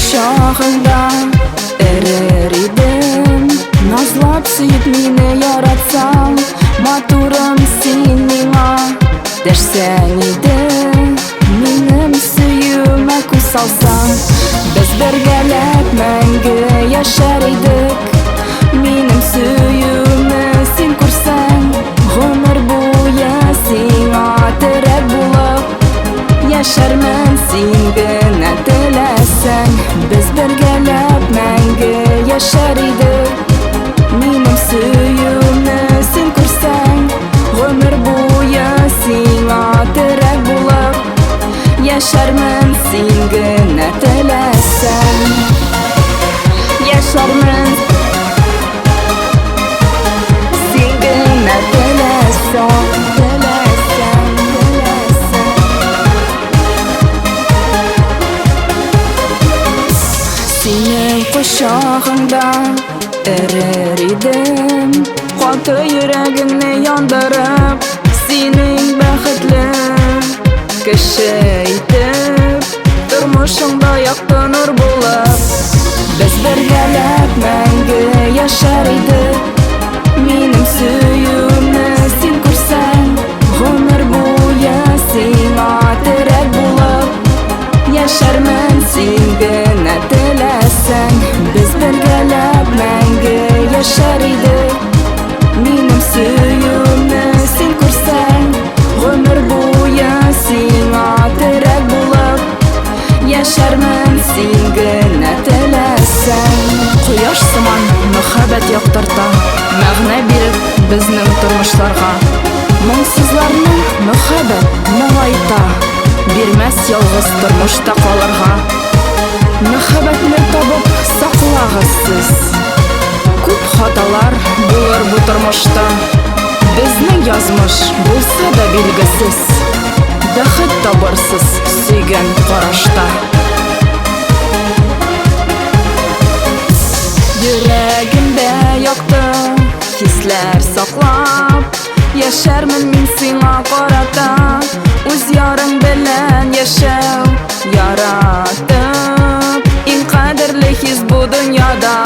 Кочагыңда эрер идем, назлап сөеп мине яратсаң, матурым син миңа дәшсәң иде, минем сөюемә күз салсаң, без бергәләп мәңге яшәр идек. Минем сөюемне син күрсәң, гомер буе сиңа терәк булып яшәрмен, син генә теләсәң, без бергәләп мәңге яшәр идек. Минем сөюемне син күрсәң, гомер буе сиңа терәк булып яшәрмен, син генә теләсәң. Яшәрмен, син генә теләсәң, теләсәң, теләсәң. Синең кочагыңда эрер идем, каты йөрәгеңне яндырып, синең бәхетле кеше итеп, тормышыңда якты нур булып, без бергәләп мәңге яшәр идек. Минем сөюемне син күрсәң, гомер буе сиңа терәк булып яшәрмен, син генә теләсәң, без бергәләп мәңге яшәр идек. Минем сөюемне син күрсәң, гомер буе сиңа терәк булып яшәрмен, син генә теләсәң. Кояш сыман мәхәббәт яктырта, мәгънә биреп безнең тормышларга. Моңсызларны мәхәббәт моңайта, бирмәс ялгыз тормышта калырга. Мәхәббәтне табып саклагыз сез. Күп хаталар булыр бу тормышта. Безнең язмыш булса да билгесез. Бәхет табырсыз сөйгән карашта. Йөрәгемдә якты хисләр саклап, яшәрмен мин сиңа карата. Үз ярың белән яшәү яратып, иң кадерле хис бу дөньяда.